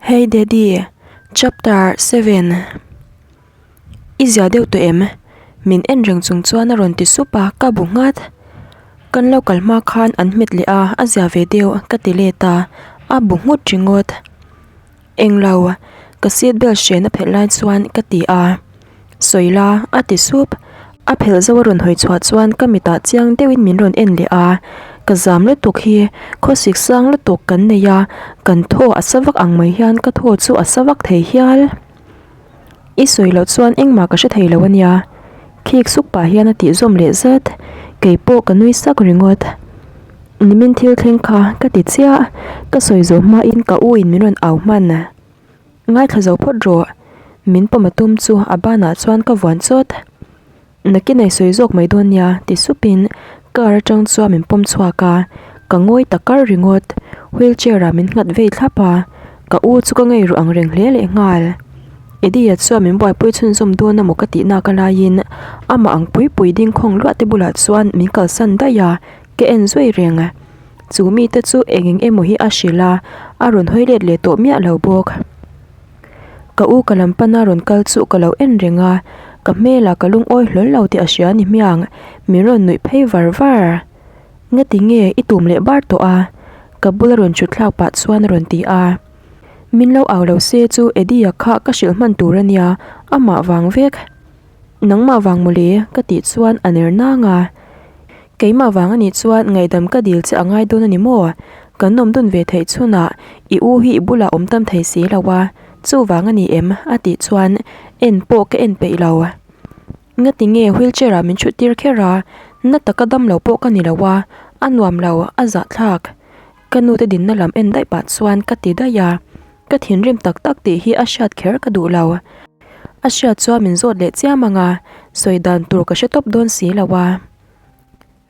Hey Daddy, Chapter 7 I zia deuh tawh em? Min en reng chung chuan a rawn ti sup a, ka bu nghat. Kan lo kal hma khan an hmet leh a, a zia ve deuh ka ti let a, a bu nghut ringawt. Englo, ka seat belt hren a phelh lai chuan ka ti a. Sawi la, a ti sup. A phelh zo a rawn hawi chhuah chuan ka mitah chiang deuhin min rawn en leh a. Ka zam lutuk hi khawsik sang lutuk kan nei a, kan thaw a sa vak ang mai hian ka thaw chu a sa vak thei hial. I sawi loh chuan engmah ka hre thei lo a nia. Khik suk pah hian a tih zawm leh zat. Kei pawh ka nui sak ringawt. Nimin thil thleng kha ka ti chiah. Ka sawi zawh hmain ka u in min rawn au hman. Ngaithla zo phawt rawh. Min pawm a tum chu a banah chuan ka vuan chawt. Nakin ei sawi zawk mai dawn nia ti supin car atang chuan min pawm chhuak a, ka ngawi ta kar ringawt. Wheel chair ah min nghat vei thlap a, ka u chu ka ngei ruh ang reng hle leh nghal. Eddie-a chuan min buaipui chhunzawm dawn emaw ka tih nak a laiin amah ang pui pui ding khawng luah te bulah chuan min kalsan daih a, ka en zui reng. Chu mite chu eng eng emaw hi a hrilh a, a rawn hawi let leh tawh miah lo bawk. Ka u ka lam pana rawn kal chu ka lo en reng a, ka hmelah ka lungawi hlawl lo tih a hria ni hmiang, min rawn nuih phei var var. Ngati nge i tum leh bar tawh a? Ka bula rawn thut thlak pah chuan a rawn ti a. Min lo au lo se chu Eddie-a kha ka hrilh hman tur a nia, amah vang vek. Nangmah vang mawle ka tih chuan a ner nang a. Keimah vang anih chuan ngaihdam ka dil che a ngai dawn a ni maw? Kan awm dun ve theih chhunah i u hi i bulah awm tam thei si lo a, chuvang a ni em? a tih chuan en pawh ka en peih lo. Ngati nge wheelchair ah min thut tir kher a, na taka dam lo pawh ka ni lo a, a nuam lo, a zahthlak. Ka nute dinna lam en daih pah chuan ka ti daih a. Ka thinrim tak tak tih hi a hriat kher ka duh lo. A hriat chuan min zawt leh chiam ang a, sawi dan tur ka hre tawp dawn si lo a.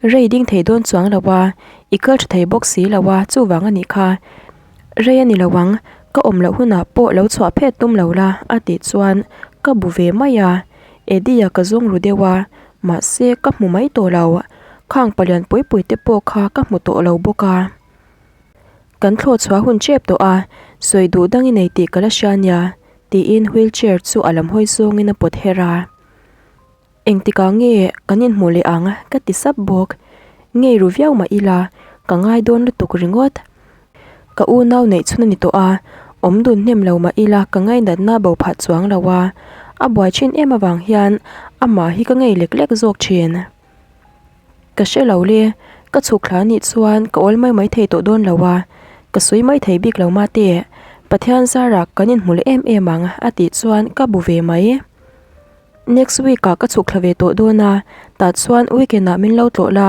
Rei ding thei dawn chuang lo a, i kal tha thei bawk si lo a, chuvang a nih kha. Rei a ni lo ang, ka awm loh hunah pawh lo chhuah phet tum lo la a tih chuan ka bu ve mai a. Eddie-a ka zawng ru deuh a, mahse ka hmu mai tawh lo. Khang palian pui pui te pawh kha ka hmu tawh lo bawk a. Kan thlawh chhuah hun tep tawh a, sawi duh dang i nei tih ka la hria nia, tiin wheel chair chu a lam hawi zawngin a pawt her a. Engtikah nge kan inhmuh leh ang ka ti sap bawk. Ngei ru viau mah ila, ka ngai dawn lutuk ringawt. Ka unau neih chhun a ni tawh a, awm dun hnem lo mah ila ka ngainatna bo phah chuang lo a, a buai thin em avang hian amah hi ka ngei lek lek zawk thin. Ka hre lo le, ka chhuk thla anih chuan ka awl mai mai thei tawh dawn lo a, ka sawi mai thei bik lo mate, Pathian zarah kan inhmu leh em em ang a tih chuan ka bu ve mai. Next week ah ka chhuk thla ve tawh dawn a, tah chuan weekend ah min lo tlawh la,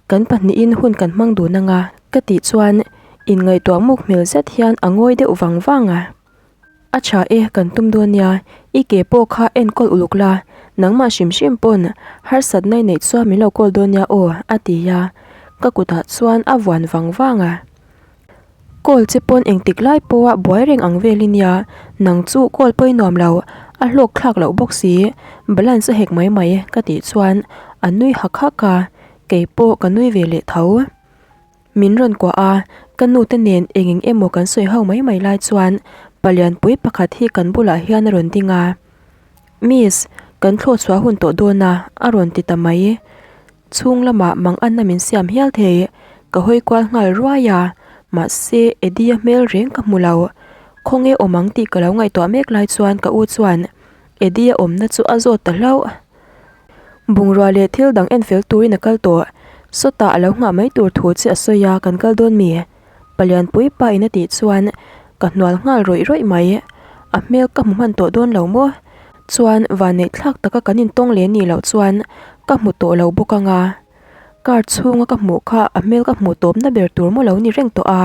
kan pahnihin hun kan hmang dun anga ka tih chuan inngaihtuah muk hmel zet hian a ngawi deuh vang vang a. A tha e, kan tum dawn nia, i ke pawh kha enkawl uluk la, nangmah hrim hrim pawn harsatna i neih chuan min lo call dawn nia aw, a ti a, ka kutah chuan a vuan vang vang a. Call che pawn engtik lai pawha buai reng ang vel i nia, nang chu call pawh i nuam lo, a hlawk thlak loh bawk si, balance a hek mai mai ka tih chuan a nui hak hak a, kei pawh ka nui ve leh tho. Min rawn kuah a, ka nu te nen eng eng emaw kan sawi ho mai mai lai chuan palianpui pakhat hi kan bulah hian a rawn ding a, Miss, kan thlawh chhuah hun tawh dawn a, a rawn ti ta mai. Chhung lamah mang anna min siam hial thei, ka hawi kual nghal ruai a, mahse Eddie-a hmel reng ka hmu lo. Khawnge awm ang tih ka lo ngaihtuah mek lai chuan ka u chuan Eddie-a awmna chu a zawt ta hlauh. Bungrua leh thil dang en fel turin a kal tawh. Sawtah a lo nghah mai tur thu che a sawi a, kan kal dawn mi? Palianpui pa in a tih chuan ka hnual nghal rawih rawih mai. A hmel ka hmu hman tawh dawn lo maw? Chuan vanneih thlak taka kan intawng leh nih loh chuan ka hmu tawh lo bawk ang a. Car chhunga ka hmuh kha a hmel ka hmuh tawpna ber tur maw lo ni reng tawh a.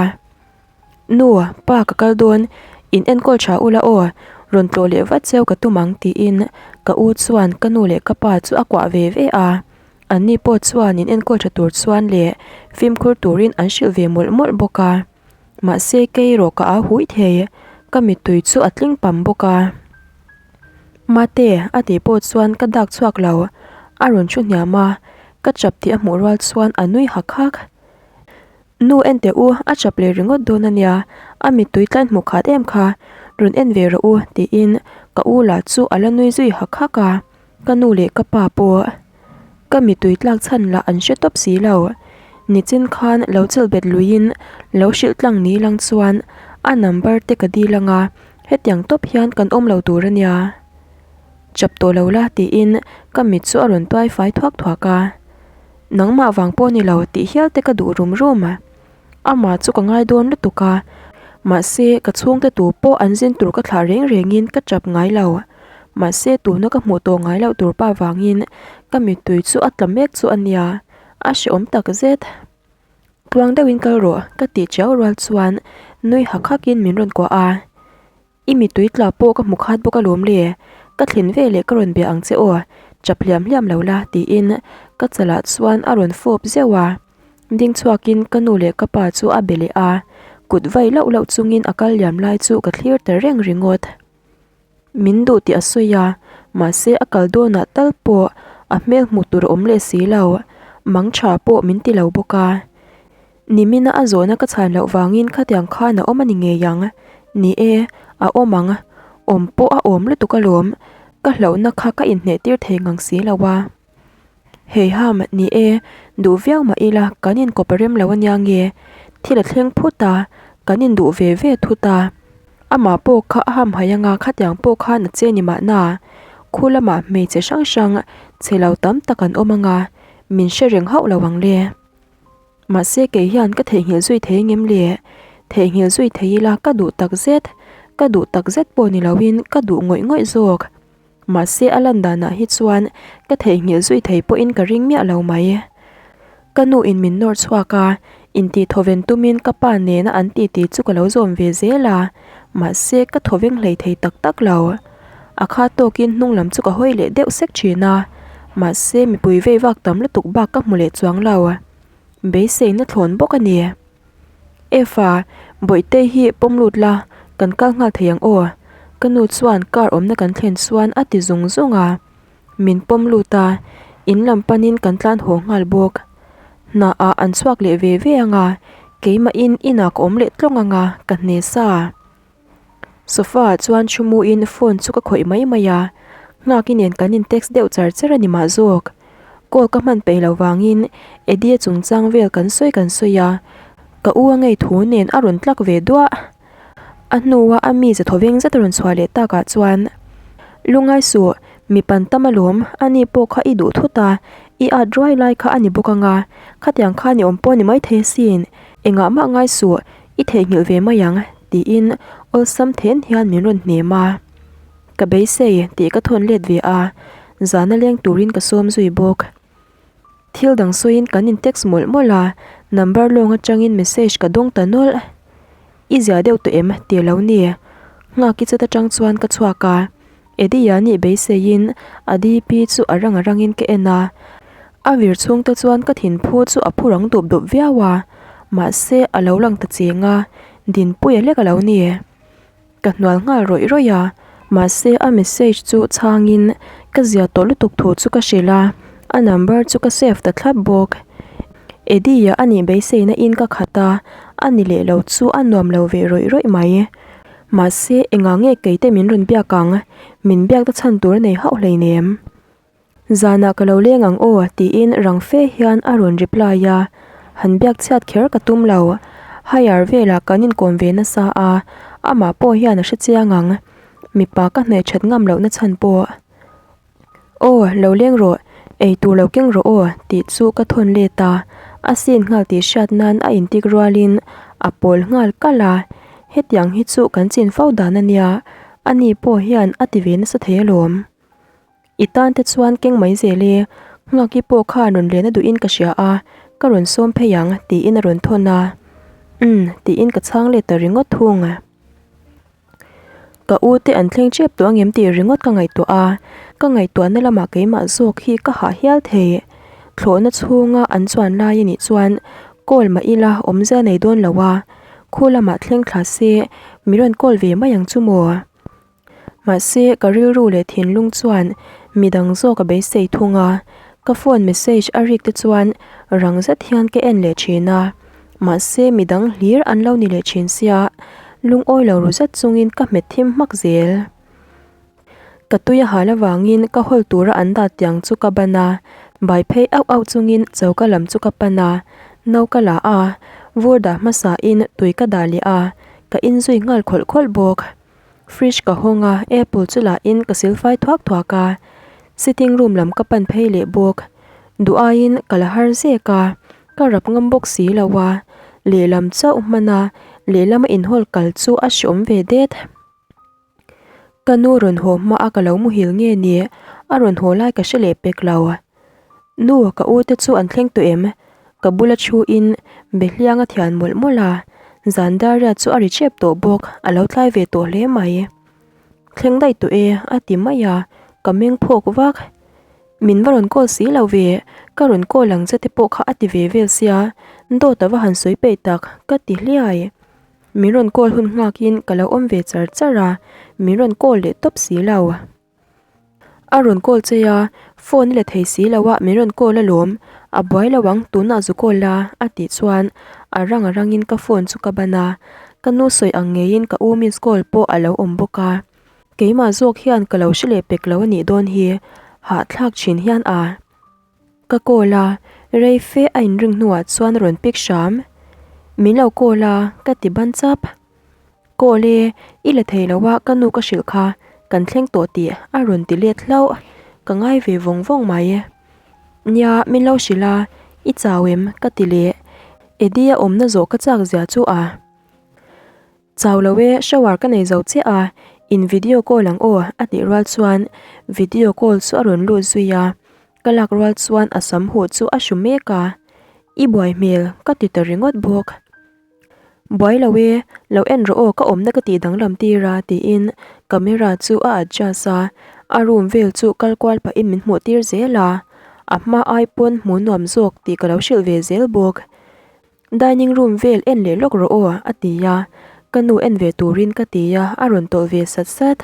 Nu, pa ka kal dawn, in enkawl tha ula aw, rawn tlawh leh vat cheu ka tum ang tiin ka u chuan ka nu leh ka pa chu a kuah ve ve a, anni pawh chuan in enkawl tha tur chuan leh fimkhur turin an hrilh ve mawlh mawlh bawk a, mahse kei erawh ka au hui thei, ka mittui chu a tling pam bawk a. Mate a tih pawh chuan ka dak chhuak lo, a rawn thu hniam a, ka chap tih a hmuh rual chuan a nui hak hak. Nu en teh u, a chap leh ringawt dawn a nia, a mittui tlan hmuh khat em kha. Rawn en ve rawh u tiin ka u lah chu a la nui zui hak hak a, ka nu leh ka pa pawh ka mittui tlak chhan lah an hre tawp si lo. Nichin khan lo chelh bet luiin lo hrilh tlang ni lang chuan a number te ka dil ang a, hetiang tawp hian kan awm lo tur a nia. Chap tawh lo la tiin ka mit chu a rawn tuai fai thuak thuak a. Nangmah vang pawh ni lo tih hial te ka duh rum rum a. Amah chu ka ngai dawn lutuk a, mahse ka chhungte tu pawh an zin tur ka thlah reng rengin ka chap ngai lo. Mahse tuna ka hmuh tawh ngai loh tur pa vangin ka mittui chu a tla mek chu a nia, a hrehawm tak zet. Tluang deuhin kal rawh ka tih chiau rual chuan nui hak hakin min rawn kuah a. I mittui tla pawh ka hmu khat bawk alawm le, ka thlen ve leh ka rawn bia ang che aw, chap hliam hliam lo la tiin ka chalah chuan a rawn fawp zeuh a. Ding chhuakin ka nu leh ka pa chu a be leh a, kut vai lauh lauh chungin a kal liam lai chu ka thlir ta reng ringawt. Min duh tih a sawi a, mahse a kal dawnah tal pawh a hmel hmuh tur a awm leh si lo, mang tha pawh min ti lo bawk a. Nimina a zawhna ka chhan loh vangin khatiang khan a awm a ni ngei ang. Ni e, a awm ang. Awm pawh a awm lutuk alawm. Ka hlauhna kha ka inhneh tir thei ngang si lo a. Heiham, ni e, duh viau mah ila kan inkawp a rem lo ania nge. Thil a thleng phut a, kan induh ve ve thut a. Amah pawh kha a hamhaih anga khatiang pawh khan a che ni mahna. Khu lamah hmeichhe hrang hrang chhe lo tam tak an awm anga, min hre reng hauh lo ang le. Mahse kei hian ka theihnghilh zui thei ngem le? Theihnghilh zui thei ila ka duh tak zet, ka duh tak zet pawh ni loin ka duh ngawih ngawih zawk. Mahse a lan danah hi chuan ka theihnghilh zui thei pawhin ka ring miah lo mai. Ka nu in min nawr chhuak a, intih thawven tumin ka pa nena an titi chu ka lo zawm ve zel a, mahse ka thawveng hlei thei tak tak lo. A kha tawkin hnung lam chu ka hawi leh deuh sek thin a, mahse mipui vei vak tam lutuk bak ka hmu leh chuang lo. Beiseina thlawn bawk a ni. Efa, Bawihtei hi pawm lut la, kan kal nghal thei ang aw. Ka nu chuan car awmna kan thlen chuan a ti zung zung a. Min pawm lut a, in lam panin kan tlan haw nghal bawk. Hnaah an chhuak leh ve ve ang a, keimahin inah ka awm leh tlawng ang a, ka hne sa. Sofa ah chuan thu muin phone chu ka khawih mai mai a, nghaki nen kan in text deuh char char a ni mah zawk. Call ka hman peih loh vangin Eddie chungchang vel kan sawi kan sawi a, ka u a ngei thu nen a rawn tlak ve duah. A hnua a mi za thawveng zet a rawn chhuah leh takah chuan, Lungai suh, mi pan tam alawm, ani pawh kha i duh thut a, i at ruai lai kha a ni bawk ang a, khatiang khan i awm pawh ni maithei asin, engah mah ngai suh, I theihnghilh ve mai ang, tiin awlsam then hian min rawn hnem a. Ka beisei tih ka thawn let ve a, zana leng turin ka sawm zui bawk. Thil dang sawiin kan in text mawlh mawlh a, number lawng atangin message ka dawng ta nawlh. I zia deuh tawh em? Ti lo ni. Nghaki chat atang chuan ka chhuak a. Eddie-a nih beiseiin a DP chu a rang a rangin ka en a, a vir chhung te chuan ka thinphu chu a phu rang dup dup viau a, mahse a lo lang ta cheng a, Dinpuia lek a lo ni. Ka hnual nghal rawih rawih a, mahse a message chu chhangin ka zia tawh lutuk thu chu ka hrilh a, a number chu ka save ta thlap bawk. Eddie-a a nih beiseina in ka khat a, a ni leh lo chu a nuam lo ve rawih rawih mai. Mahse, engah nge keite min rawn biak ang? Min biak ta chhan tur a nei hauh hleinem. Zanah ka lo leng ang aw, tiin rang fe hian a rawn reply a. Han biak chhiat kher ka tum lo. Higher velah kan inkawm ve nasa a, amah pawh hian a hre chiang ang. Mipa ka hnaih that ngam lohna chhan pawh. Aw, lo leng rawh, ei tur lo keng rawh aw, tih chu ka thawn let a, a sin nghal tih hriat nan a intik rualin a pawl nghal kalh a, hetiang hi chu kan chin fo dan a nia, ani pawh hian a ti ve nasa thei alawm. I tan te chuan keng mai zel e, Nghaki pawh khan rawn len a duhin ka hria a, ka rawn sawm phei ang, tiin a rawn thawn a, Umm, tiin ka chhang let ta ringawt thung. Ka u te an thleng tep tawh angem tih ringawt ka ngaihtuah a, ka ngaihtuahna lamah keimah zawk hi ka hah hial thei. Thlawhna chhunga an chuan lai anih chuan call mah ila awmzia nei dawn lo a, khu lamah thleng thla se mi rawn call ve mai ang chu maw? Mahse ka rilru leh thinlung chuan midang zawk a beisei thung a, ka phone message a rik te chuan rang zet hian ka en leh thin a. Mahse midang hlir an lo ni leh thin sia. Lungawi lo ru zet chungin ka hmet thim hmak zel. Ka tui a hal avangin ka hawl tura an dah tiang chu ka ban a, bai phei auh auh chungin choka lam chu ka pan a, no ka la a, vur dah hmasain tui ka dah leh a, ka inzui nghal khawlh khawlh bawk. Fridge ka hawng a, apple chu lahin ka silfai thuak thuak a, sitting room lam ka pan phei leh bawk. Duh aiin ka la har zek a, ka rap ngam bawk si lo a, lehlam chauh hman a, lehlama inhawl kal chu a hreawm ve det. Ka nu rawn haw hma a ka lo muhil nge ni, a rawn haw lai ka hre leh pek lo. Nu, ka u te chu an thleng tawh em? Ka bula thu in Behliang a thian mawlh mawlh a, zan dar riat chu a ri chep tawh bawk, a lo tlai ve tawh hle mai. Thleng daih tawh e, a ti mai a, ka meng phawk vak. Min va rawn call si lo ve, ka rawn call ang che te pawh kha a ti ve vel sia, dawt a va han sawi peih tak, ka ti hliai. Min rawn call hun nghakin ka lo awm ve char char a, min rawn call leh tawp si lo. A rawn call che a, phone i la thei si lo a, min rawn call alawm, a buai lo ang tunah zu call la a tih chuan a rang a rangin ka phone chu ka ban a, ka nu sawi ang ngeiin ka u miss call pawh a lo awm bawk a. Keimah zawk hian ka lo hre leh pek lo a nih dawn hi, hahthlak thin hian a. Ka call a, rei fe a inring hnuah chuan a rawn pick hram. Min lo call a, ka ti ban chap. Call e, i la thei lo a, ka nu ka hrilh kha, kan thleng tawh tih a rawn ti let hlauh. Ka ngai ve vawng vawng mai. Nia, min lo hrilh a, i chau em? ka ti leh. Eddie a awmna zawh ka chak zia chu a. Chau lo e, shower ka nei zo chiah a, in video call ang aw a tih rual chuan video call chu a rawn lut zui a, ka lak rual chuan a sam huh chu a hru mek a, i buai hmel ka ti ta ringawt bawk. Buai lo e, lo en rawh aw ka awmna ka tih danglam tir a tiin camera chu a adjust a, a room vel chu kal kual pahin min hmuh tir zel a, a hma ai pawn hmuh nuam zawk tih ka lo hrilh ve zel bawk. Dining room vel en leh lawk rawh aw a ti a, ka nu en ve turin ka ti a, a rawn tawlh ve sat sat.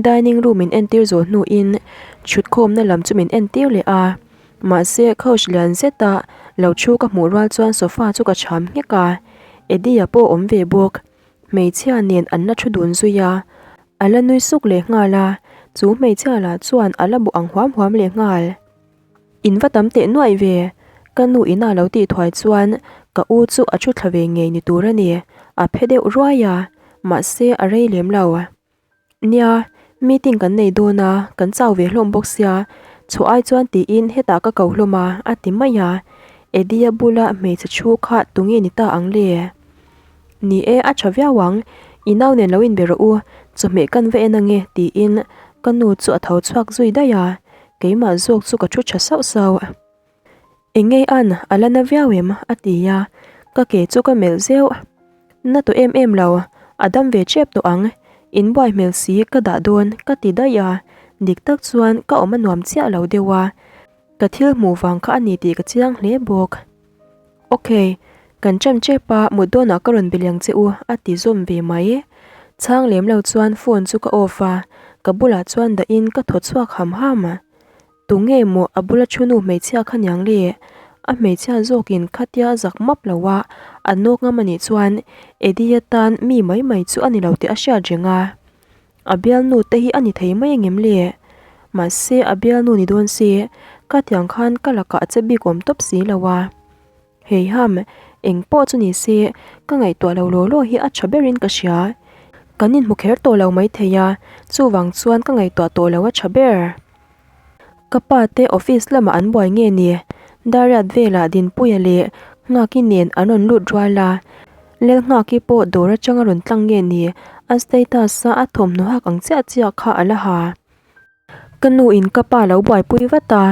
Dining room min entir zawh hnuin thutkhawmna lam chu min entir leh a, mahse couch lian zeta lo thu ka hmuh rual chuan sofa chu ka cham nghek a, Eddie-a pawh awm ve bawk. Hmeichhia nen an la thu dun zui a, a la nui suk leh nghal a, chu hmeichhia lah chuan a la bu ang huam huam leh nghal. In va tam teh nuaih ve, ka nu ina lo tih thuai chuan ka u chu a thu thla ve ngei ni tur a ni, a phe deuh ruai a, mahse a rei lem lo. Nia, meeting kan nei dawn a, kan chau ve hlawm bawk sia, chhuah ai chuan tiin hetah ka ko hlawm a, a ti mai a, Eddie-a bula hmeichhe thu kha tunge ni ta ang le? Ni e, a tha viau ang, i nau nen lo inbe rawh u, chawhmeh kan va en ange tiin ka nu chu a tho chhuak zui daih a, Keimah zawk chu ka thu tha sauh sauh. Engei an, a la na viau em? a ti a, ka ke chu ka melh zeuh. Na tawh em em lo, a dam ve tep tawh ang, in buai hmel si ka dah dawn ka ti daih a, dik tak chuan ka awm a nuam chiah lo deuh a, ka thil hmuh vang kha a ni tih ka chiang hle bawk. Ok, kan ṭan ṭep a, mut dawnah ka rawn be liang che u, a ti zawm ve mai. Chhang lem lo chuan phone chu ka off a, ka bulah chuan dahin ka thaw chhuak ham ham. Tunge maw a bula ṭhunu hmeichhia kha niang le? A hmeichhia zawkin khatia zak map lo a, a nawk ngam a nih chuan Eddie-a tan mi mai mai chu a ni lo tih a hriat reng a. A bialnu te hi a ni thei mai angem le? Mahse a bialnu ni dawn se, ka tiang khan ka lakah a che bik awm tawp si lo a. Heiham, eng pawh chu ni se, ka ngaihtuah lo law law hi a tha berin ka hria. Kan inhmu kher tawh lo maithei a, chuvang chuan ka ngaihtuah tawh lo a tha ber. Ka pa te office lamah an buai nge ni? Dariat velah Dinpuia leh Nghaki nen an rawn lut rual a, Lelnghaki pawh dawr atang a rawn tlang nge ni? A status a a thawmhnaw hak ang chiah chiah kha a la ha. Ka nu in ka pa lo buaipui vat a,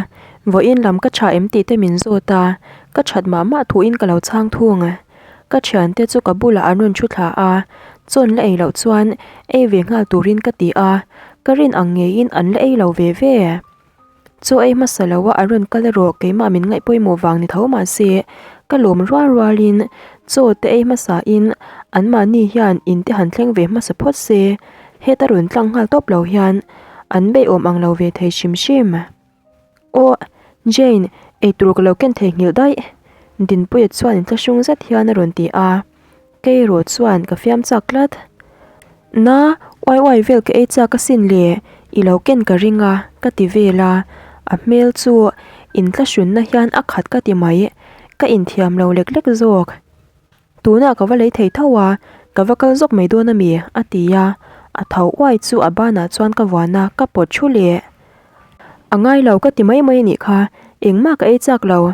vawiin lam ka tha em tih te min zawt a, ka that mah mah thuin ka lo chhang thung. Ka thiante chu ka bulah an rawn thu thla a, chawn la ei loh chuan ei ve nghal turin ka ti a, ka rin ang ngeiin an la ei lo ve ve. Chaw ei hmasa lo a an rawn kal erawh keimah min ngaih pawimawh vang ni tho mahse ka lawm rual rualin chaw te ei hmasa in anmahni hian in te han thleng ve hmasa phawt se heta rawn tlang nghal tawp lo hian an beihawm ang lo ve thei hrim hrim. Aw, Jane, eitur ka lo ken theihnghilh daih. Dinpuia chuan inthlahrung zet hian a rawn ti a. Kei erawh chuan ka fiam chak tlat. Na, uai uai vel ka ei chak asin le, i lo ken ka ring a, ka ti vel a. A hmel chu intlahrunna hian a khat ka ti mai, ka inthiam lo lek lek zawk. Tunah ka va lei thei tho a, ka va kal zawk mai dawn a mi? a ti a, a tho uai chu a banah chuan ka vuan a, ka pawt thu leh. A ngai lo ka ti mai mai a nih kha, engmah ka ei chak lo.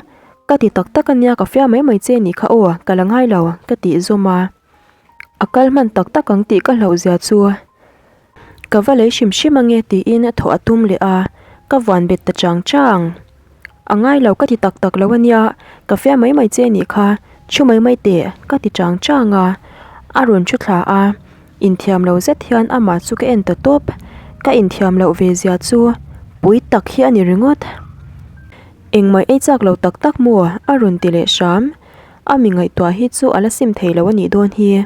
Ka ti tak tak a nia ka fiah mai mai che a nih kha aw, ka la ngai lo ka tih zawm a. A kal hman tak tak ang tih ka hlauh zia chu. Ka va lei hrim hrim ange tiin thawh a tum leh a, ka vuan bet ta chang chang. A ngai lo ka ti tak tak lo a nia, ka fiah mai mai che a nih kha, thu mai mai teh ka ti chang chang a. A rawn thu thla a, inthiam lo zet hian amah chu ka en ta tawp, ka inthiam loh ve zia chu pui tak hi a ni ringawt. Engmah ei chak lo tak tak maw? a rawn ti leh hram, a mi ngaihtuah hi chu a la sim thei lo a nih dawn hi.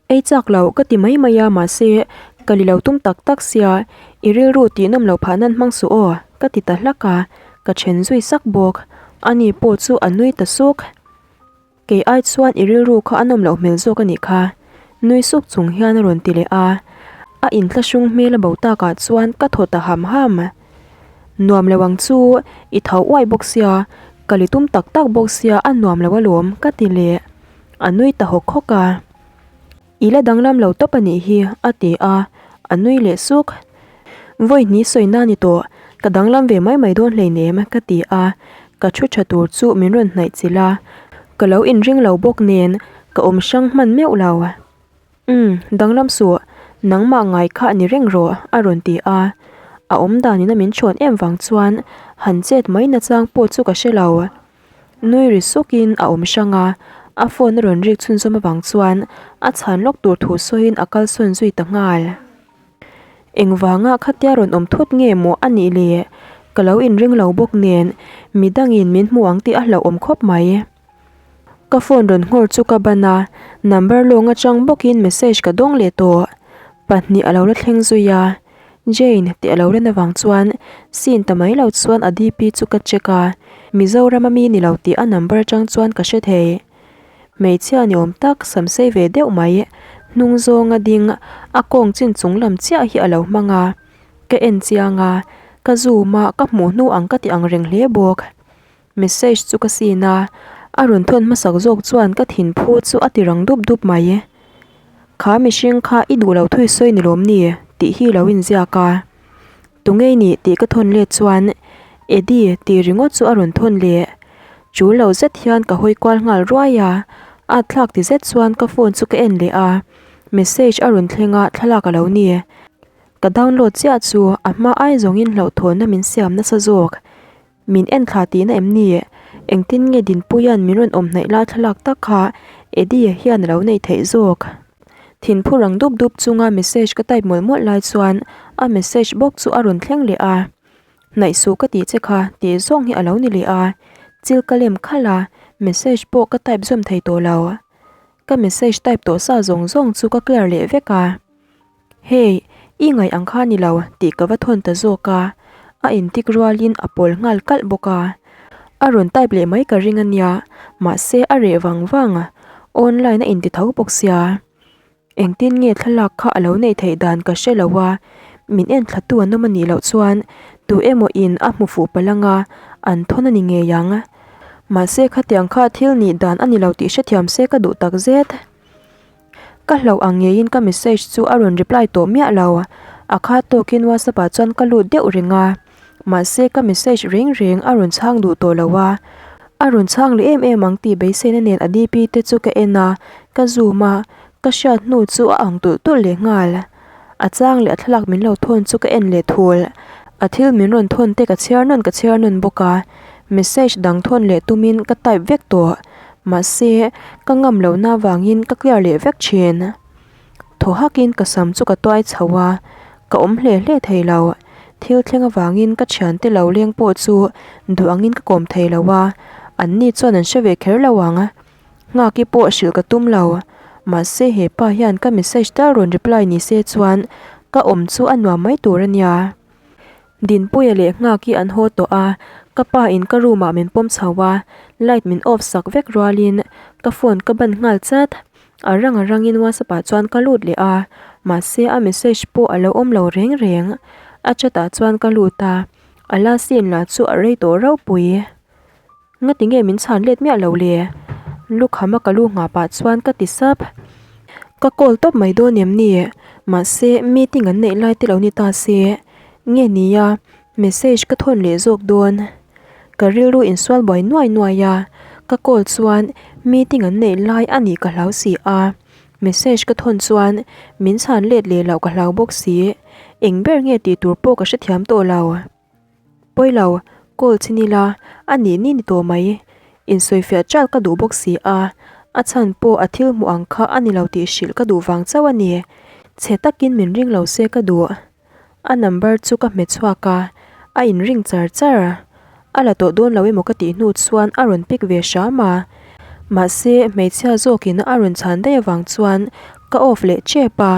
Ei chak lo ka ti mai mai a mahse ka li lo tum tak tak sia i rilru tih nawm loh phah nan hmang suh aw ka ti ta hlak a, ka then zui sak bawk. Ani pawh chu a nui ta suk. Kei ai chuan i rilru kha a nawm loh hmel zawk a nih kha nui suk chung hian a rawn ti leh a, a inthlahrung hmel a bo takah chuan ka thaw ta ham ham. Nuam lo ang chu i tho uai bawk sia ka li tum tak tak bawk sia a nuam lo alawm ka ti leh. A nui ta hawk hawk a, I la danglam lo tawp a nih hi, a ti a, a nui leh suk. Vawi hnih sawi na ni tawh, ka danglam ve mai mai dawn hleinem, ka ti a, ka thu tha tur chu min rawn hnaih chilh a, ka lo inring lo bawk nen ka awm hrang hman meuh lo. Umm, danglam suh, nangmah ngai kha a ni reng rawh, a rawn ti a, a awmdanin a min chhawn em vang chuan han chet mai nachang pawh chu ka hre lo. Nui ri sukin a awm hrang a, a phone a rawn rik chhunzawm avang chuan a chhan lawk tur thu sawiin a kalsawn zui ta nghal. Engvanga khatia rawn awm thut nge maw a nih le? Ka lo inring lo bawk nen midangin min hmu ang tih a hlauhawm khawp mai. Ka phone rawn nghawr chu ka ban a, number lawng atang bawkin message ka dawng leh tawh. Pahnih a lo la thleng zui a. Jane tih a lo ren avang chuan scene ta mai lo chuan a DP chu ka check a, Mizoram a mi ni lo tih a number atang chuan ka hre thei. Hmeichhia ni awm tak sam sei ve deuh mai, hnung zawnga ding a kawng chin chung lam chiah hi a lo hmang a, ka en chiang a, ka zoom a ka hmuh hnu ang ka ti ang reng hle bawk. Message chu ka sin a, a rawn thawn hmasak zawk chuan ka thin phu chu a ti rang dup dup mai. Kha mihring kha i duh lo thui sawi ni lawm ni tih hi lo inziak a. Tungei nih tih ka thawn let chuan Eddie tih ringawt chu a rawn thawn leh. Chul lo zet hian ka hawi kual nghal ruai a, at thlak ti zet chuan ka phone chu ka en leh a, message a rawn thleng a thlalak a lo ni. Ka download chiah chu a hma ai zawngin hlauhthawnna min siam nasa zawk. Min en thla tihna em ni? Engtin nge Dinpuia'n min rawn awm hnaih lai thlalak tak kha Eddie hian a lo nei theih zawk? Thinphu rang dup dup chunga message ka type mawlh mawlh lai chuan a message bawk chu a rawn thleng leh a. Hnaih suh ka tih che kha tih zawng hi a lo ni leh a. Chil ka lem khalh a, message pawh ka type zawm thei tawh lo. Ka message type tawh sa zawng zawng chu ka clear leh vek a. Hey, i ngaih ang kha ni lo tih ka va thawn ta zawk a, a intik rualin a pawl nghal kalh bawk a. A rawn type leh mai ka ring a nia, mahse a reh vang vang a, online a inti tho bawk sia. Engtin nge thlalak kha a lo neih theih dan ka hre lo a, min en thlatu an awm a nih loh chuan tu emaw in a hmu fuh palh anga an thawn a ni ngei ang. Mahse khatiang kha thil nih dan a ni lo tih hrethiam se ka duh takzet. Ka hlauh ang ngeiin ka message chu a rawn reply tawh miah lo. A kha tawkin whatsapp ah chuan ka lut deuh reng a. Mahse ka message reng reng a rawn chhang duh tawh lo a. A rawn chhang leh em em ang tih beiseina nen a DP te chu ka en a, ka zoom a, ka hriat hnu chu a ang tulh tulh leh nghal. A chang leh a thlalak min lo thawn chu ka en leh thul. A thil min rawn thawn te ka chhiar nawn ka chhiar nawn bawk a, message dang thawn leh tumin ka type vek tawh. Mahse, ka ngam lohna avangin ka clear leh vek thin. Thaw hakin ka sam chu ka tuai chho a, ka awm hle hle thei lo. Thil thleng avangin ka thiante lo leng pawh chu duh angin ka kawm thei lo a, anni chuan an hre ve kher lo ang. Nghaki pawh hrilh ka tum lo. Mahse he pa hian ka message tal rawn reply ni se chuan ka awm chu a nuam mai tur a nia. Dinpuia leh Nghaki an haw tawh a, ka pa in ka room ah min pawm chho a, light min off sak vek rualin ka phone ka ban nghal chat. A rang a rangin WhatsApp ah chuan ka lut leh a, mahse a message pawh a lo awm lo reng reng. A chat ah chuan ka lut a, a last scene lah chu a rei tawh ropui. Ngati nge min chhan let miah lo le? Lukham a ka lu nghah pah chuan ka ti sap. Ka call tawp mai dawn em ni? Mahse meeting an neih lai te lo ni ta se. Nge nia message ka thawn leh zawk dawn. Ka rilru insual buai nuai nuai a, ka call chuan meeting an neih lai a nih ka hlau si a. Message ka thawn chuan min chhan let leh loh ka hlau bawk si. Eng ber nge tih tur pawh ka hrethiam tawh lo. Pawilo, call chin ila, a nih ni ni tawh mai. Insawifiah chal ka duh bawk si a, a chhan pawh a thil hmuh ang kha a ni lo tih hrilh ka duh vang chauh a ni. Chhe takin min ring lo se ka duh. A number chu ka hmet chhuak a, a inring char char. A la tawh dawn lo emaw ka tih hnu chuan a rawn pick ve hram a. Mahse, hmeichhia zawkin a rawn chhan daih avang chuan ka off leh tep a.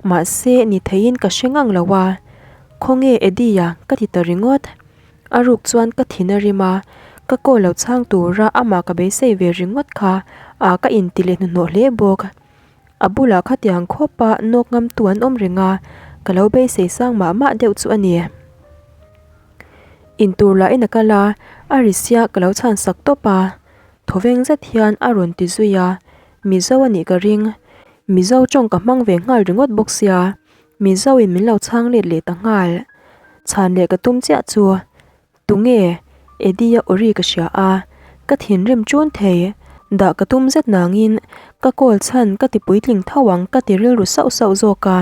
Mahse, ni theiin ka hre ngang lo a. Khawnge Eddie-a? ka ti ta ringawt. A ruk chuan ka thin a rim a, ka call lo chhang tura amah ka beisei ve ringawt kha a ka inti leh hnuhnawh hle bawk. A bulah khatiang khawpa nawk ngamtu an awm reng a, ka lo beisei sang mah mah deuh chu a ni. Intur lahin a kal a, a ri sia ka lo chhan sak tawp a, thawveng zet hian a rawn ti zui a, Mizo a nih ka ring. Mizo tawng ka hmang ve nghal ringawt bawk sia. Mizo in min lo chhang let leh ta nghal. Chhan leh ka tum chiah chu tunge Eddie-a awri ka hria a, ka thinrim chun thei. Dah ka tum zet nangin ka call chhan ka ti puitling tho ang ka ti rilru sauh sauh zawk a.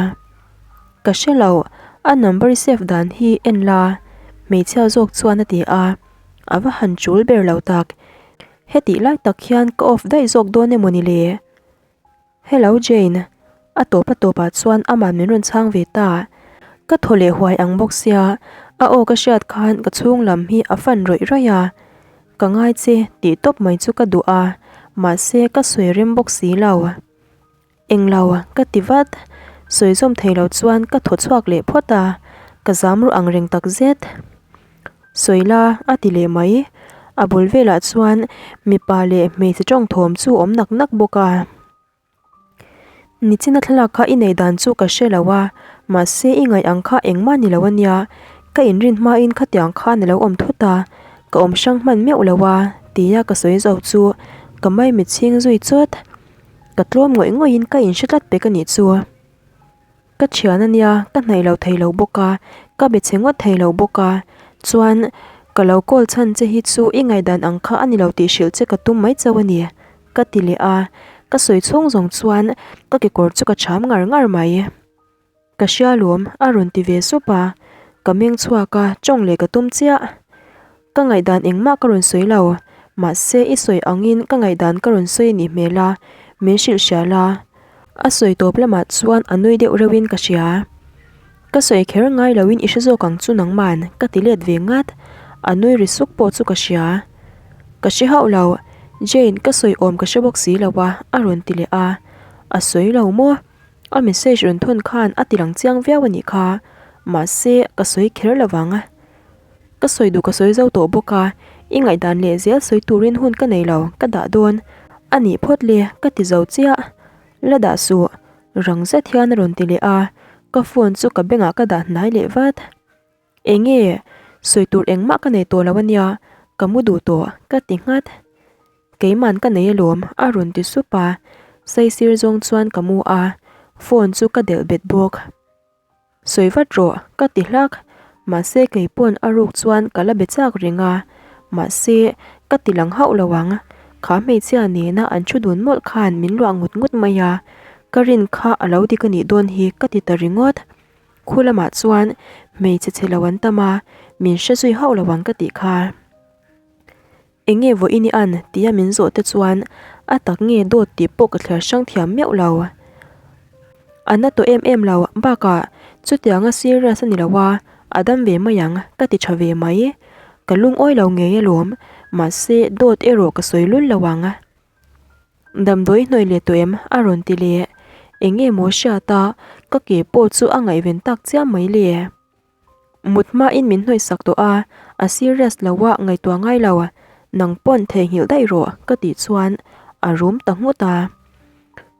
Ka hre lo, a number i save dan hi en la, hmeichhia zawk chuan a ti a, a va han chul ber lo tak. Hetih lai tak hian ka off daih zawk dawn emaw ni le? Hello Jane, a tawp a tawpah chuan amah min rawn chhang ve ta. Ka thaw leh huai ang bawk sia, a aw ka hriat khan ka chhung lam hi a fan rawih rawih a. Ka ngai che tih tawp mai chu ka duh a, mahse ka sawi rem bawk si lo. Englo ka ti vat, sawi zawm thei lo chuan ka thaw chhuak leh phawt a, ka zam ru ang reng tak zet. Sawi la, a ti leh mai. A bul velah chuan mipa leh hmeichhe tawng thawm chu awm nak nak bawk a. Nichina thlalak kha i nei dan chu ka hre lo a, mahse i ngaih ang kha engmah ni lo a nia. Ka inrin hmain khatiang khan a lo awm thut a, ka awm hrang hman meuh lo a, tia ka sawi zo chu ka maimit chhing zui chawt. Ka tlawm ngawih ngawihin ka inhre tlat pek a nih chu. Ka thian a nia, ka hnaih lo thei lo bawk a, ka be chhe ngawt thei lo bawk a, chuan ka lo call chhan che hi chu i ngaihdan ang kha a ni lo tih hrilh che ka tum mai chauh a ni, ka ti leh a, ka sawi chhung zawng chuan ka kekawr chu ka cham ngar ngar mai. Ka hria lawm, a rawn ti ve sup a, ka meng chhuak a, tawng leh ka tum chiah. Ka ngaihdan engmah ka rawn sawi lo, mahse i sawi angin ka ngaihdan ka rawn sawi a nih hmel a, min hrilh hria la. A sawi tawp lamah chuan a nui deuh reuhin ka hria. Ka sawi kher ngai loin i hre zawk ang chu nangman, ka ti let ve ngat. A nui ri suk pawh chu ka hria. Ka hre hauh lo, Jane ka sawi awm ka hre bawk si lo a, a rawn ti leh a. A sawi lo maw? A message rawn thawn khan a ti lang chiang viau a nih kha, mahse ka sawi kher lo vang. Ka sawi duh ka sawi zo tawh bawk a, i ngaihdan leh zel sawi turin hun ka nei lo, ka dah dawn. A nih phawt le, ka ti zo chiah. La dah suh, rang zet hian a rawn ti leh a, ka phone chu ka bengah ka dah hnai leh vat. Enge, sawi tur engmah ka nei tawh lo a nia, ka mu duh tawh, ka ti nghat. Keiman ka nei alawm, a rawn ti sup a, saisir zawng chuan ka mu a, phone chu ka delh bet bawk. Sawi vat rawh, ka ti hlak. Mahse kei pawn a ruk chuan ka la be chak reng a, mahse ka ti lang hauh lo ang. Kha hmeichhia nena an thu dun mawlh khan min luah ngut ngut mai a, ka rin kha a lo dik a nih dawn hi ka ti ta ringawt. Khu lamah chuan hmeichhe chhe lo an tam a, min hre zui hauh lo ang ka tih kha. Eng nge vawiin i an? tia min zawh te chuan a tak nge dawt tih pawh ka thliar hrang thiam meuh lo. A na tawh em em lo, bakah chutianga serious a ni lo a, a dam ve mai ang ka ti tha ve mai. Ka lungawi lo ngei alawm, mahse dawt erawh ka sawi lul lo ang. Damdawi hnawi leh tawh em? a rawn ti leh. Eng nge maw hriat a, ka ke pawh chu a ngaihven tak chiam mai le. Mut hmain min hnawihsak tawh a, a serious lo a ngaihtuah ngai lo, nang pawn theihnghilh daih rawh ka tih chuan a rum ta nghut a.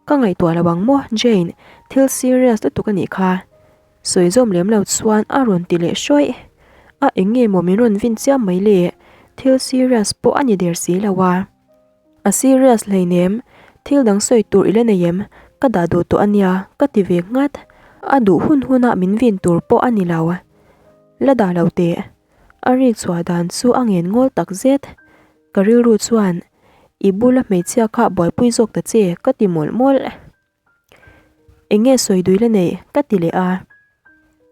Ka ngaihtuah lo ang maw Jane, thil serious lutuk a nih kha. Sawi zawm lem lo chuan a rawn ti leh hrawih. A eng nge maw min rawn vin chiam mai le, thil serious pawh a ni der si lo a. A serious hleinem, thil dang sawi tur i la nei em? Ka dah duh tawh a nia, ka ti ve nghat. A duh hun hunah min vin tur pawh a ni lo. La dah lo teh. A rik chhuah dan chu a ngen ngawl tak zet. Ka rilru chuan, I bula hmeichhia kha buaipui zawk ta che, ka ti mawlh mawlh. Eng nge sawi dui la nei? ka ti leh a.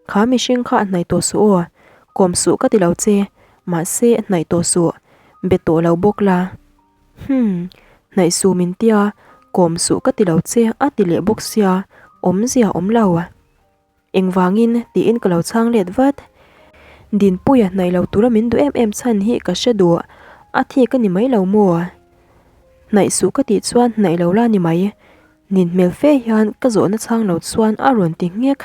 Kha mihring kha a hnaih tawh suh aw, kawm suh ka ti lo che, mahse hnaih tawh suh, be tawh lo bawk la. Hum, hnaih suh min tia, kawm suh ka ti lo che a ti leh bawk sia, awmzia awm lo. Engvangin? tiin ka lo chhang let vat. Dinpuia hnaih lo tura min duh em em chhan hi ka hre duh, a thik a ni mai lo maw? Hnaih suh ka tih chuan hnaih lo la ni mai. Nin hmel fe hian ka zawhna chhang lo chuan a rawn ti nghek.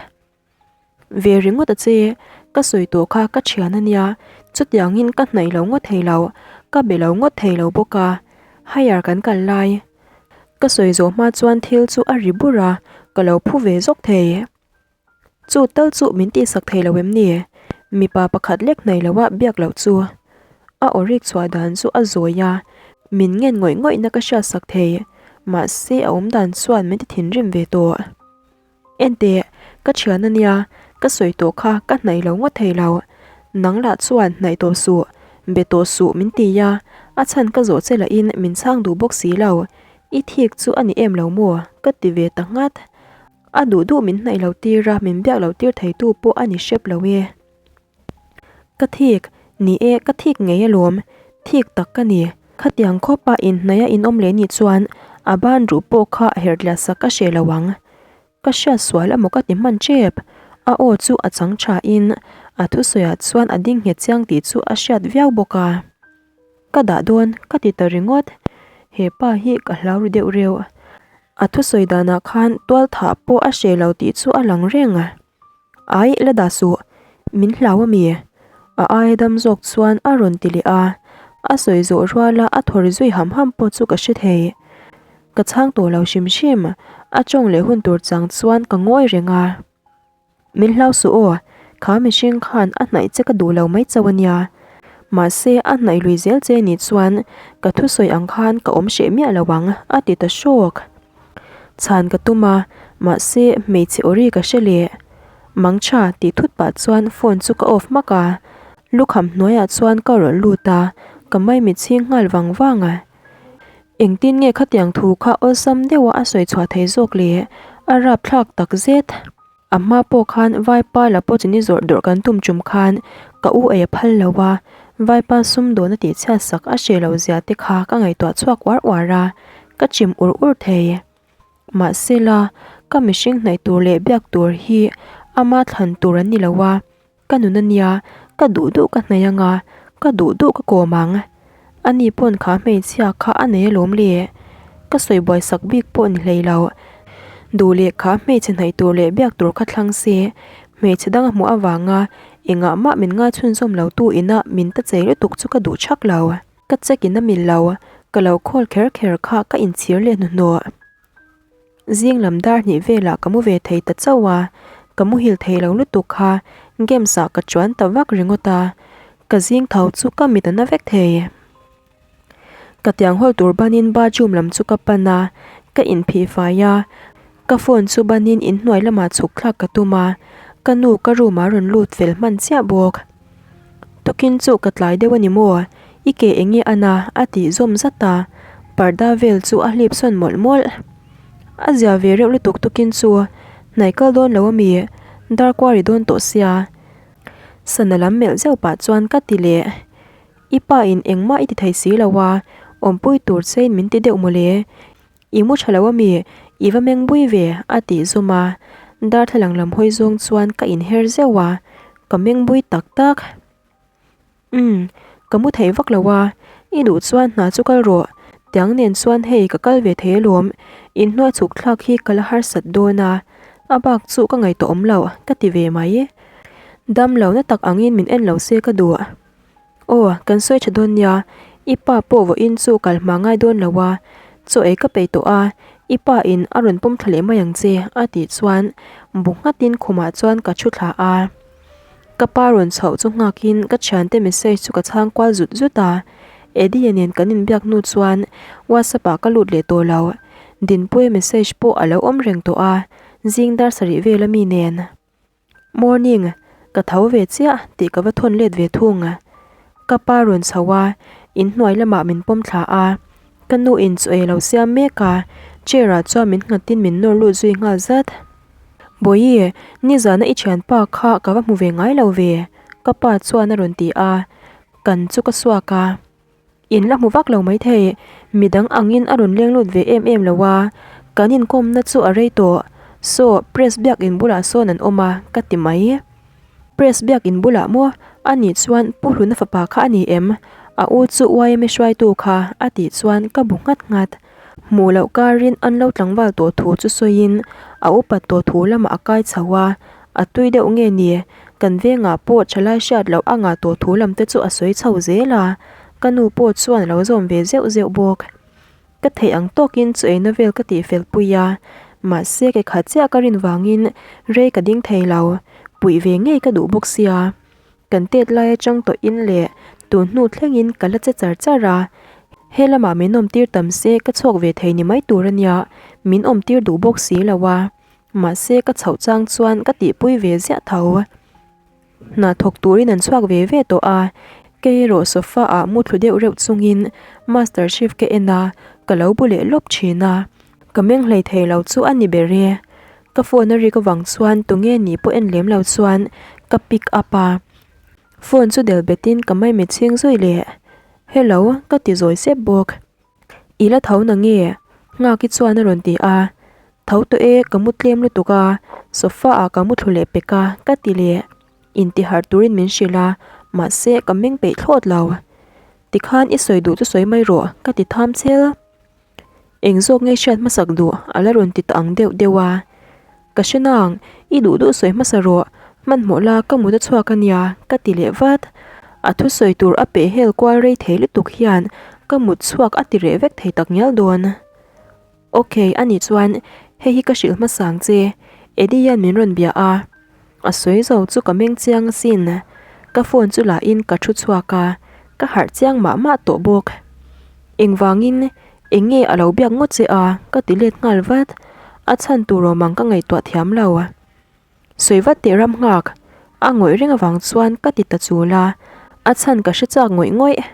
Ve ringawt a che, ka sawi tawh kha ka thian a nia, chutiangin ka hnaih lo ngawt thei lo, ka be lo ngawt thei lo bawk a, higher kan kal lai. Ka sawi zawh hma chuan thil chu a ri bur a, ka lo phu ve zawk thei. Chu tal chu min tihsak thei lo em ni? Mipa pakhat lek hnaih loha biak loh chu. A aw rik chhuah dan chu a zawi a, min ngen ngawih ngawihna ka hriatsak thei. Mahse a awm dan chuan min ti thinrim ve tawh. Enteh, ka thian a nia, ka sawi tawh kha ka hnaih lo ngawt thei lo. Nang lah chuan hnaih tawh suh, be tawh suh min ti a, a chhan ka zawh che lahin min chhang duh bawk si lo. I thik chu a ni em lo maw? Ka ti ve ta nghat. A duh duh min hnaih lo tir a, min biak lo tir theitu pawh a ni hrep lo e. Ka thik, ni e ka thik ngei alawm, thik tak ka ni. Khatiang khawpa inhnaih a inawm leh nih chuan a ban ruh pawh kha herh tliah sak a hreh lo ang. Ka hriat sual emaw ka ti hman tep. A aw chu a chang tha in a thusawiah chuan a ding nghet chiang tih chu a hriat viau bawk a. Ka dah dawn ka ti ta ringawt. He pa hi ka hlau ri deuh reuh. A thusawi danah khan tual thah pawh a hreh lo tih chu a lang reng. Ai, la dah suh, min hlau a mi? A aia dam zawk chuan a rawn ti leh a, a sawi zawh ruala a thaw ri zui ham ham pawh chu ka hre thei. Ka chhang tawh lo hrim hrim, a tawng leh hun tur chang chuan ka ngawi reng a. Min hlau suh aw, kha mihring khan a hnaih che ka duh lo mai chauh a nia. Mahse, a hnaih lui zel che nih chuan ka thusawi ang khan ka awm hreh miah lo ang, a ti ta hrawk. Chhan ka tum a, mahse hmeichhe aw ri ka hre leh. Mangtha tih thut pah chuan phone chu ka off hmak a, lukham hnuaiah chuan ka rawn lut a, ka maimit chhing nghal vang vang a. Engtin nge khatiang thu kha awlsam deuha a sawi chhuah thei zawk le, a rapthlak takzet. A hma pawh khan Vaipa la pawh chini zawrh dawrh kan tum tum khan ka u ei a phal lo a, Vaipa sumdawn a tihchhiat sak a hre lo zia te kha ka ngaihtuah chhuak uar uar a, ka chim ur ur thei. Mahsela, ka mihring hnaih tur leh biak tur hi ama thlan tur an ni lo a, Ka nun a nia, ka duh duh ka hnaih anga, ka duh duh ka kawm ang. Ani pawn kha hmeichhia kha a nei alawm le. Ka sawi buai sak bik pawh ni hlei lo. Duh leh kha hmeichhe hnaih tur leh biak tur kha thlang se, hmeichhe dang a hmuh avanga engah mah min ngaichhunzawm lo tu ina min ta chei lutuk chu ka duh thak lo. Ka check in a mil lo, ka lo call kher kher kha ka inchhir leh hnuhnawh. Zing lam dar hnih velah ka mu ve thei ta chauh a, ka muhil thei lo lutuk kha games ah ka chuan ta vak ringawt a, ka zing tho chu ka mit a na vek thei. Ka tiang hawl tur banin bathroom lam chu ka pan a, ka inphih fai a, ka phone chu banin inhnuai lamah chhuk thlak ka tum a, ka nu ka room ah rawn lut fel hman chiah bawk. Tukin chu ka tlai deuh a ni maw? I ke eng nge a na? a tih zawm zat a, parda vel chu a hlip sawn mawlh mawlh. A zia ve reuh lutuk tukin chu hnaih kal dawn lo a mi? Dar kuari dawn tawh sia. Sana lam melh zeuh pah chuan ka ti leh. I pa in engmah i ti thei si lo a, awmpui tur che in min ti deuh mawle. I mu tha lo a mi? I va meng bui ve, a tih zum a. Darthlalang lam hawi zawng chuan ka inher zeuh a, ka meng bui tak tak. Umm, ka mu thei vak lo a, i duh chuan hna chu kal rawh. Tiang nen chuan hei ka kal ve thei alawm, inhnuai chhuk thlak hi ka la harsat dawn a, a bak chu ka ngaihtuah awm lo, ka ti ve mai. Dam lo na tak angin min en lo se ka duh. Aw, kan sawi tha dawn nia, i pa pawh vawiin chu kal hma ngai dawn lo a, chaw ei ka peih tawh a, I pa in a rawn pawm thla leh mai ang che a tih chuan bu nghatin khumah chuan ka thu thla a. Ka pa rawn chhoh chu nghakin ka thiante message chu ka chhang kual zut zut a. Eddie nen kan inbiak hnu chuan WhatsApp ah ka lut leh tawh lo. Dinpuia message pawh a lo awm reng tawh a, zing dar sarih vel ami nen. Morning, ka tho ve chiah tih ka va thawn let ve thung. Ka pa rawn chho a, inhnuai lamah min pawm thla a. Ka nu in chaw ei lo siam mek a, chair ah chuan min nghat in min nawr lut zui nghal zat. Bawihi, nizana i thianpa kha ka va hmu ve ngai lo ve, ka pa chuan a rawn ti a, kan chu ka suak a. In la hmu vak lo maithei, midang angin a rawn leng lut ve em em lo a, kan inkawmna chu a rei tawh, saw press biak in bulah sawn an awm a, ka ti mai. Press biak in bulah maw? A nih chuan Pu Hluna fapa kha a ni em? A u chu yma hruaitu kha a tih chuan ka bu nghat nghat. Hmuh loh karin an lo tlangval tawh thu chu sawiin a upat tawh thu lamah a kai chho a, a tui deuh nge ni? Kan vengah pawh thalai hriat loh a ngah tawh thu lam te chu a sawi chho zel a, ka nu pawh chuan a lo zawm ve zeuh zeuh bawk. Ka theih ang tawkin chu eina vel ka tih fel pui a, mahse ke khat chiah ka rin vangin rei ka ding thei lo, puih ve ngei ka duh bawk sia. Kan tet lai atang tawh in leh tun hnu thlengin ka la che char char a, he lamah min awm tir tam se ka chhuak ve thei ni mai tur a nia, min awm tir duh bawk si lo a, mahse ka chhoh chang chuan ka tihpui ve ziah tho. Hna thawk turin an chhuak ve ve tawh a, kei erawh sofa ah mu thlu deuh reuh chungin Master Chef ka en a, ka lo bu leh lawp thin a. Ka meng hlei thei lo chu a ni ber e. Ka phone a rik avang chuan tunge nih pawh en lem lo chuan ka pick up a. Phone chu del betin ka maimi chhing zui leh. Hello ka ti zawi sep bawk. I la tho na nge? Nghaki chuan a rawn ti a. Tho tawh e, ka mu tlem lutuk a, sofa ah ka mu thlu leh pek a, ka ti leh. Intiharh turin min hrilh a, mahse ka meng peih thlawt lo. Tikhan i sawi duh chu sawi mai rawh, ka ti tham chel. Eng zawk nge hriat hmasak duh a la rawn ti ta ang deuh deuh a. Ka hre nang, i duh duh sawi hmasa rawh, hmanhmawh la ka mut a chhuak a nia, ka ti leh vat. A thusawi tur a peh hel kual rei thei lutuk hian ka mut chhuak a ti reh vek thei tak ngial dawn. Ok, ani chuan hei hi ka hrilh hmasa ang che, Eddie hian min rawn bia a. A sawi zo chu ka meng chiang asin. Ka phone chu la in ka thu chhuak a, ka harh chiang mah mah tawh bawk. Engvangin eng nge a lo biak ngawt che a? ka ti let nghal vat. A chhan tur awm ang ka ngaihtuah thiam lo. Sawi vat teh ram nghak. A ngawih reng avang chuan ka ti ta chul a, a chhan ka hre chak ngawih ngawih.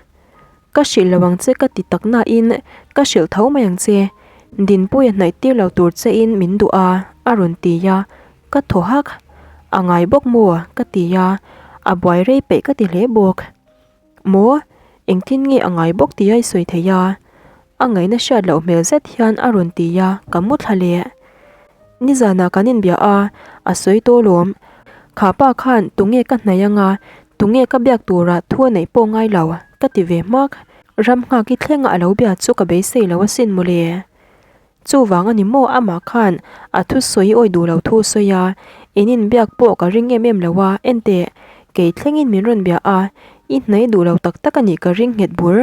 Ka hrilh lo ang che ka ti tak nain ka hrilh tho mai ang che. Dinpuia hnaih tir lo tur chein min duh a, a rawn ti a, ka thaw hak. A ngai bawk maw? ka ti a, a buai rei peih ka ti hle bawk. Maw? Engtin nge a ngai bawk tia i sawi thei a? A ngaihna hriat loh hmel zet hian a rawn ti a, ka mu thla leh. Nizanah kan inbia a, a sawi tawh lawm. Kha pa khan tunge ka hnaih anga, tunge ka biak tura thu a neih pawh ngai lo, ka ti ve hmak. Ram nghak i thlenga a lo bia chu ka beisei lo asin mawle. Chuvang a ni maw amah khan a thusawi awi duh lo thu sawi a, in inbiak pawh ka ring em em lo a, enteh, kei thlengin min rawn bia a, i hnaih duh lo tak tak a nih ka ring nghet bur.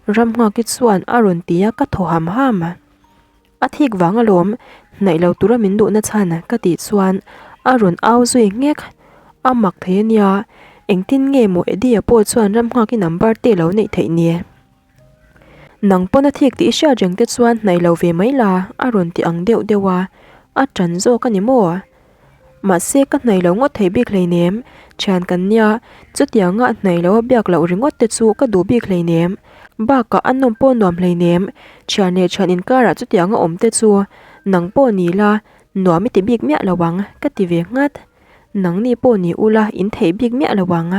Ramnghaki chuan a rawn ti a ka thaw ham ham. A thik vang alawm, hnaih lo tura min duhna chhan ka tih chuan a rawn au zui nghek. A mak thei a nia, engtin nge maw Eddie-a pawh chuan Ramnghaki number te lo neih theih ni? Nang pawn a thik tih i hriat reng te chuan hnaih lo ve mai la a rawn ti ang deuh deuh a, a ṭan zawk a ni maw? Mahse ka hnaih lo ngawt thei bik hleinem, ṭhian kan nia, chutianga hnaih lo a biak loh ringawt te chu ka duh bik hleinem, bakah a nawm pawh nuam hleinem, ṭhian leh ṭhian inkarah chutianga awm te chu nang pawh ni la, nuam i ti bik miah lo ang ka ti ve nghat, nangni pawh ni ula in theih bik miah lo ang.